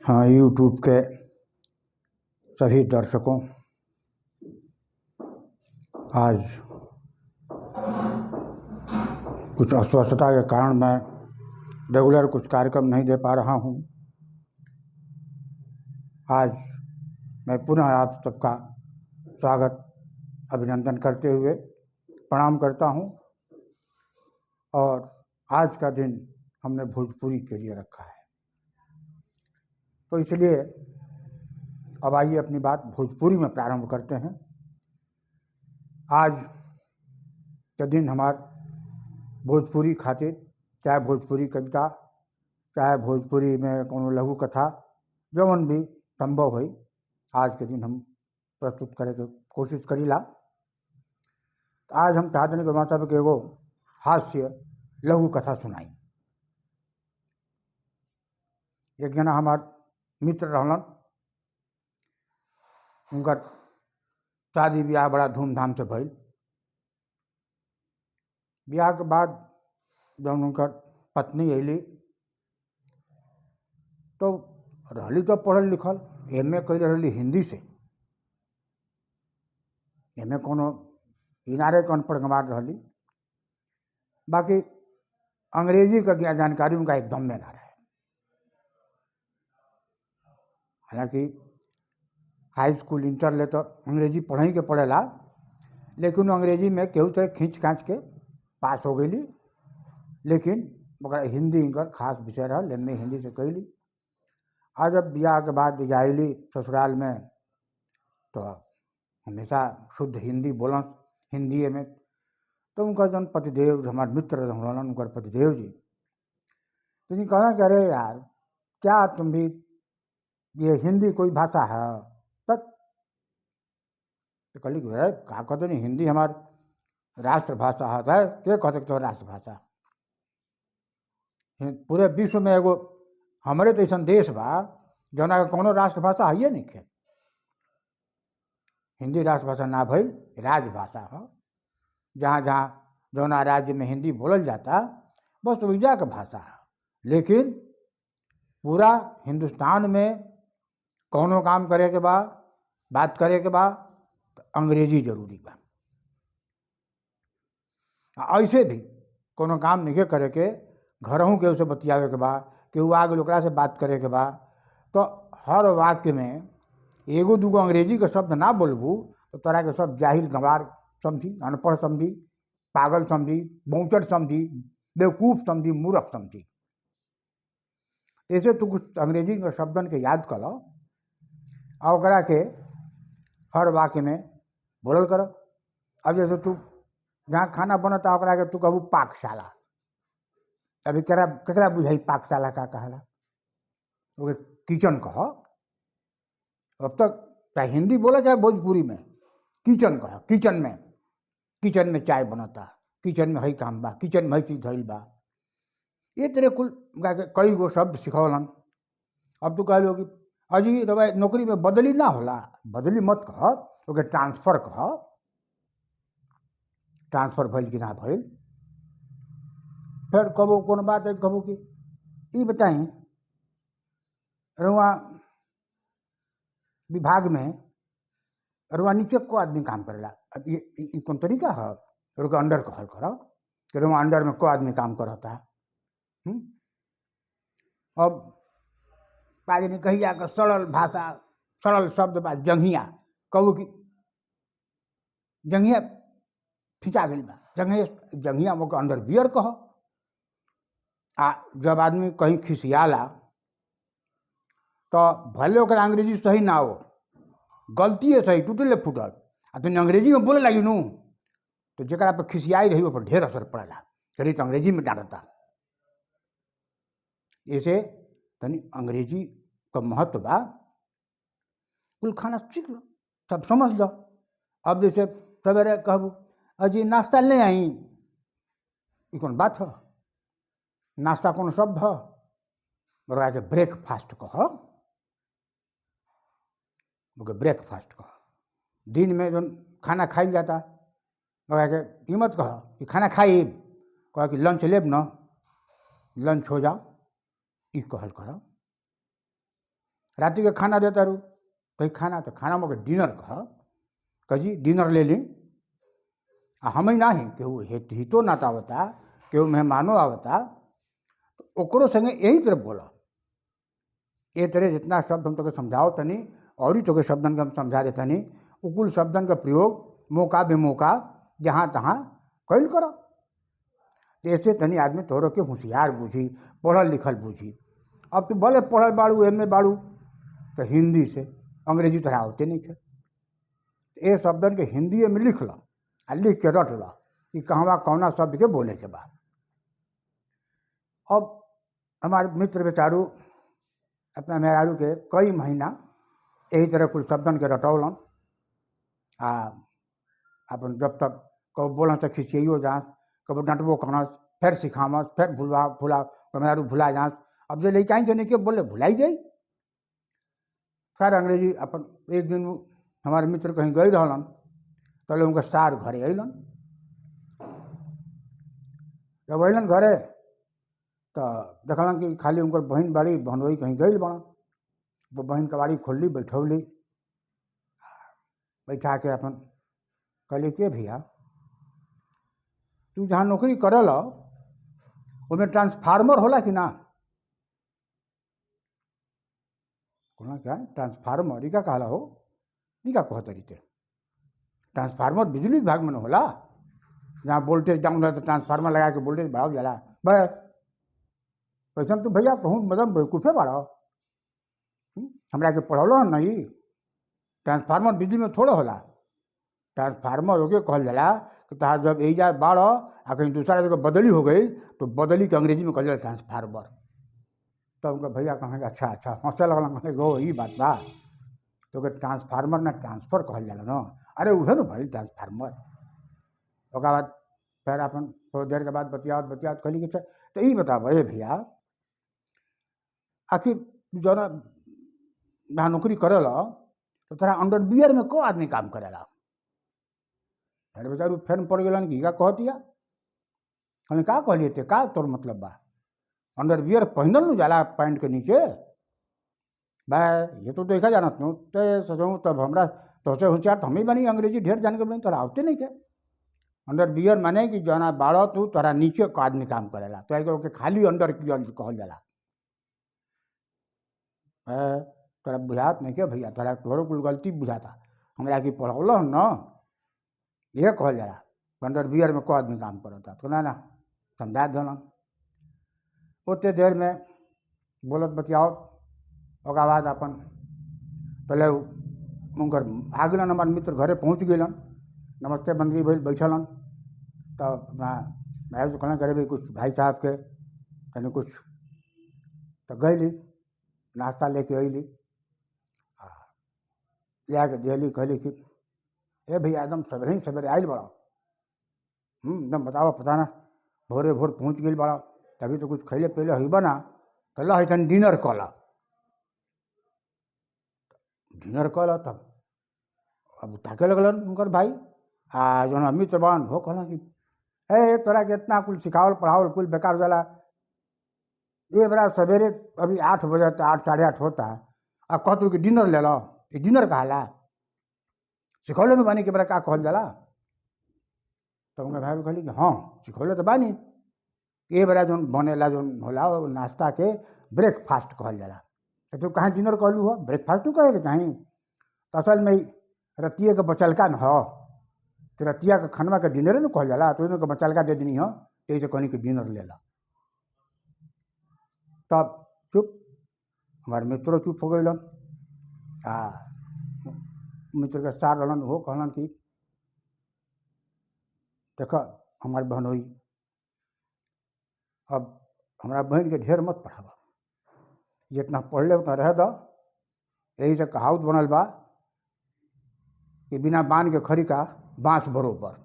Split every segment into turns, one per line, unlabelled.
हाँ, यूट्यूब के सभी दर्शकों, आज कुछ अस्वस्थता के कारण मैं रेगुलर कुछ कार्यक्रम नहीं दे पा रहा हूँ। आज मैं पुनः आप सबका स्वागत अभिनंदन करते हुए प्रणाम करता हूँ और आज का दिन हमने भोजपुरी के लिए रखा है, तो इसलिए अब आइए अपनी बात भोजपुरी में प्रारंभ करते हैं। आज के दिन हमार भोजपुरी खातिर, चाहे भोजपुरी कविता, चाहे भोजपुरी में कोनो लघु कथा, जौन भी संभव होई आज के दिन हम प्रस्तुत करे के कोशिश करीला। तो आज हम चाहते हैं कि वहाँ सब के एगो हास्य लघु कथा सुनाई। एक जना हमार मित्र रहलन, उनकर शादी ब्याह बड़ा धूमधाम से भइल। ब्याह के बाद जब उनकर पत्नी अयली तो रहली तो पढ़ल लिखल, एम ए कैले रहली हिंदी से, एम ए कोनो इनारे के अनपढ़ गंवार रहली, बाकी अंग्रेजी का ज्ञान जानकारी उनका एकदम में ना रहे। हालांकि हाई स्कूल इंटर ले तो अंग्रेजी पढ़ही के पड़ेला, लेकिन अंग्रेजी में केहू तरह खींच खाँच के पास हो गईली, लेकिन ओकरा हिंदी इनकर खास विषय रहल, एम ए हिंदी से कैली। आ जब बियाह के बाद जाइली ससुराल में तो हमेशा शुद्ध हिंदी बोलन, हिंदीए में। तो उनका जौन पतिदेव हमार मित्र रहलन, उनकर पतिदेव जी तो जी कहना कि अरे यार क्या तुम भी ये हिंदी कोई भाषा है? तब तो कहली कि अरे का कहते नहीं, हिंदी हमार राष्ट्रभाषा है। के कहते तो राष्ट्रभाषा पूरे विश्व में एगो हमरे तो ऐसा देश बा जौना के कोनो राष्ट्रभाषा है नहीं खे। हिंदी राष्ट्रभाषा ना भइल, राजभाषा हो। जहाँ जहाँ जौना राज्य में हिंदी बोलल जाता बस ओइजा के भाषा है, लेकिन पूरा हिंदुस्तान में कौनो काम करे के बा, बात करे के बा तो अंग्रेजी जरूरी बा। ऐसे भी कोनो काम नहीं करे के, घरहूँ केहू से बतियावे के बा, केहू आ गेल ओकरा से बात करे के बा, तो हर वाक्य में एगो दूगो अंग्रेजी के शब्द ना बोलबू तो तोरा के सब जाहिल गंवार समझी, अनपढ़ समझी, पागल समझी, बौचट समझी, बेवकूफ़ समझी, मूर्ख समझी। ऐसे तू कुछ अंग्रेजी के शब्दन के याद कर लो और ओकरा के हर वाक्य में बोलल कर। अब जैसे तू जहाँ खाना बनता ओकरा के तू कहबू पाकशाला, अभी केकरा केकरा बुझाई पाकशाला का कहला, ओके किचन कह। अब तक चाहे हिंदी बोला चाहे भोजपुरी में किचन कह, किचन में चाय बनता, किचन में हई काम बा, किचन में हई चीज धइल बा। ये तरह कुल कई गो शब्द सिखौलन। अब तू कहलो कि अजी तो भाई नौकरी में बदली ना होला, बदली मत कह, ओके ट्रांसफर कह। ट्रांसफर भइल कि ना भइल। फिर कबो कोनो बात है, कबो कि ई बताई रुआ विभाग में रुआ नीचे को आदमी काम करेला, अब ये कौन तरीका है? रुका अंडर कहल कर कि रुआ अंडर में को आदमी काम करता है। अब काजनी कहिया के सरल भाषा सरल शब्द बा जंघिया, कहू कि जंघिया खिंचा गइल बा, जंघिया जंघिया मोके अंडर बियर कह। आ जब आदमी कहीं खिसियाला तो भले ओकरा अंग्रेजी सही ना हो, गलती है सही, टूटले फूटल, आ तुम अंग्रेजी में बोले लगी नू तो जरा पर खिसियाई रही पर ढेर असर पड़ेला, चलिए तो अंग्रेजी में डांटता। ऐसे तनी अंग्रेजी का महत्व बा, कुल खाना सीख लो, सब समझ लो। अब जैसे सवेरे कहबू अजी नाश्ता ले आई, ई कौन बात है? नाश्ता कौन शब्द है? ओकरा के ब्रेकफास्ट कह, ओके ब्रेकफास्ट कह। दिन में जो खाना खाइल जाता ओकरा के ई मत कह कि खाना खाइब, कह कि लंच लेब न, लंच हो जाओ, ई कहल कर। राति के खाना देता रू, कहीं खाना तो खाना में डिनर कह, कजी डिनर ले ली। आ हम ही नाही केहू हितो नाता आवता, केहू मेहमानो आवता, तो ओकरो संगे यही तरह बोला। ए तरह जितना शब्द हम तोके समझाओ तनी और ही तोके शब्दन के हम समझा देतनी, उ कुल शब्दन का प्रयोग मौका बेमौका जहाँ तहाँ कैल कर। ऐसे तनी आदमी तोहरो के होशियार बुझी, पढ़ल लिखल बुझी। अब तू भले पढ़ल बाड़ू, एम ए बाड़ू, तो हिंदी से अंग्रेजी तोहरा आवते नहीं खे। ए शब्दन के हिंदी में लिख ल आ लिख के रट ल कि कहवा कौना शब्द के बोले के बा। अब हमारे मित्र बेचारू अपना मेहरारू के कई महीना यही तरह कुल शब्दन के रटौलन आ अपन जब तक कब बोलन तो खिसियाइयो जास, कब डांटबो करस, फिर सिखामस, फिर भुला भुला मेहरारू भुला जास। अब जे लइकाई से नहीं के बोले भुलाई जाई। खैर अंग्रेजी अपन एक दिन हमारे मित्र कहीं गई रहलन, तले उनका सार घरे अइलन। जब अइलन घरे तो देखलन कि खाली उनकर बहन बाड़ी, बहनोई कहीं गई बड़न। वो बहन कबाड़ी खोलली, बैठौली, बैठा के अपन कहली के भैया तू जहाँ नौकरी करल ओमे ट्रांसफार्मर होला कि ना? कहला क्या ट्रांसफार्मर? ई का कहला हो, ई का कहत रीते? ट्रांसफार्मर बिजली विभाग में न होला, जहाँ वोल्टेज डाउन हो तो ट्रांसफार्मर लगा के वोल्टेज बढ़ाओ जाला। बे कैसन तू भैया कहूँ मतलब बेवकूफ़े बाड़ा, हमरा के पढ़ौलो नहीं। ट्रांसफार्मर बिजली में थोड़े होला। ट्रांसफार्मर होके कहल जाला कि तहार जब एजा बाढ़ आ कहीं दूसरा जगह बदली हो गई तो बदली के अंग्रेजी में कहल जाला ट्रांसफार्मर। तब उनका भैया कहने अच्छा अच्छा, हंसे लगल, कहने गो ई बात बा, तो के ट्रांसफार्मर ना ट्रांसफर कहल जाला न। अरे उहे न भइल ट्रांसफार्मर। ओकरा बाद फिर अपन थोड़ी देर के बाद बतियावत बतियावत कहली कि तो ई बताब ए भैया, आखिर जौन जहाँ नौकरी करल तो तोरा अंडरवियर में को आदमी काम करेला? अरे बेचारू फेर पड़ गलन कि का कहतिया। कहली का कहलिए ते, का तोर मतलब बा? अंडरवियर पहिनल न जाला पैंट के नीचे बा, ये तो देखा जानत नु ते सजऊ। तब हमरा तोसे होशियार तो हम ही बनी, अंग्रेजी ढेर जान के बनी, तोरा आवते नहीं के। अंडरवियर माने कि जना बाड़ तू तोरा नीचे का आदमी काम करेला, तो ओके खाली अंडर कहल जाला। तोरा बुझात नहीं के भैया, तोरा तोरो कुल गलती बुझाता, हमरा की पढ़ौल न ये कहल जाला अंडरवियर में को आदमी काम करता। तो ना ना समझा दिलन। ओते देर में बोलत बतियावत ओकरा बाद अपन पहले उनकर आ गलन, हमार मित्र घरे पहुँच गलन, नमस्ते बंदगी भइल, बैठलन। तब अपना महाराज कहलन करे भाई कुछ भाई साहब के तनी कुछ, तो गईली नाश्ता लेके अइली, ले के दिहली। कहली कि ए भैया एकदम सवेरे ही सवेरे आइल बड़ा, एकदम बताओ पता ना भोरे भोर पहुँच गई बड़ा, तभी तो कुछ खैले पीले हुई बना, तो ला तनी डिनर कल। डिनर कल तब अब ताके लगलन उनकर भाई आ जौन मित्र बड़न हो, कहलन कि ए तोरा के इतना कुल सिखावल पढ़ावल कुल बेकार जाला, ये बड़ा सवेरे अभी 8 बजे तो 8 साढ़े 8 होता है, आ कहतू कि डिनर ले लो, ये डिनर कहाला? सिखौले न बानी के बड़ा का कहल जाला? तब उनका भाई कहली कि हाँ सिखौले तो बानी, ये बड़ा जौन बनेला जौन होला वो नाश्ता के ब्रेकफास्ट कहल जाला, तो तू कहाँ डिनर कहलू हो, ब्रेकफास्ट तू कहे के चाही। तो असल में रतिया के बचलका न हो, तो रतिया के खनवा के डिनरे न कहल जाला, तो ओहिमे के बचलका दे देनी हो, तो ऐसे कहनी कि डिनर ले ला। तब चुप हमारे मित्रों चुप हो गइलन। आ मित्र के सार रहलन, हो कहलन कि देख हमार बहनोई, अब हमारा बहन के ढेर मत पढ़ावा, जितना पढ़ ले उतना रह दो। यही से कहावत बनल बा कि बिना बांध के खरी का बाँस बरोबर।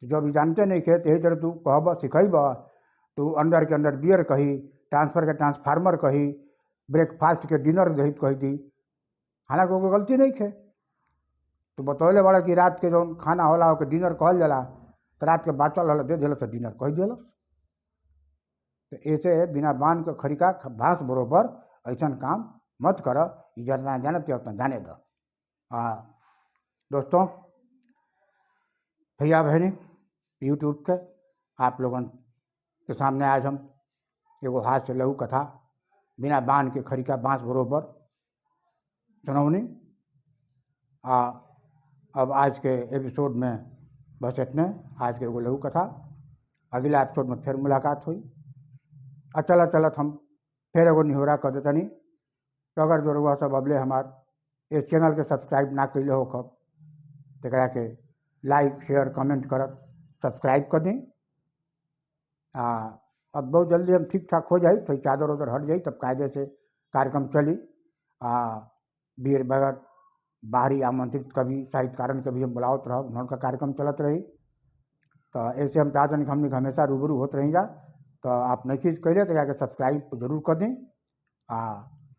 जब जानते नहीं खे तो यही तरह तू कहब सिखब, तो अंडर के अंडर बियर कही, ट्रांसफर के ट्रांसफार्मर कही, ब्रेकफास्ट के डिनर कही दी, हालांकि वो गलती नहीं खे। तो बतौले बड़ा कि रात के जौन खाना होला ओके डिनर कहल जाला, तो रात के बाँचल रहल दे दिलस तो डिनर कही दिलस। तो ऐसे बिना बांध के खरीका बाँस बरोबर ऐसा काम मत कर, ई जितना जानत उतना जाने दो। हाँ दोस्तों, भैया बहनी, यूट्यूब के आप लोगन के सामने आज हम एगो हास्य लघु कथा बिना बांध के खरीका बांस बरोबर सुनौनी। आ अब आज के एपिसोड में बस इतने। आज के एगो लघु कथा, अगला एपिसोड में फिर मुलाकात हुई। आ चलत चलत हम फिर एगो निहोरा कर देतनी, तो अगर जो रउआ सब अबले हमार इस चैनल के सब्सक्राइब ना कैले हो खब तकरा के लाइक शेयर कमेंट करत सब्सक्राइब कर दी। आ अब बहुत जल्दी हम ठीक ठाक हो जाई, तो चादर उदर हट जाई, तब कायदे से कार्यक्रम चली। आ बीर बगैर बाहरी आमंत्रित कवि साहित्यकारन के भी हम बुलावत रहब, उनका कार्यक्रम चलत रही। तो ऐसे हम चाहते कि हमने हमेशा रूबरू होत रही जा। तो आप नहीं चीज़ कैले तो जाके सब्सक्राइब जरूर कर दें। आ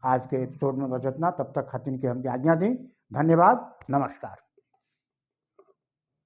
आज के एपिसोड में बस इतना, तब तक खातिन के हमके आज्ञा दी। धन्यवाद, नमस्कार।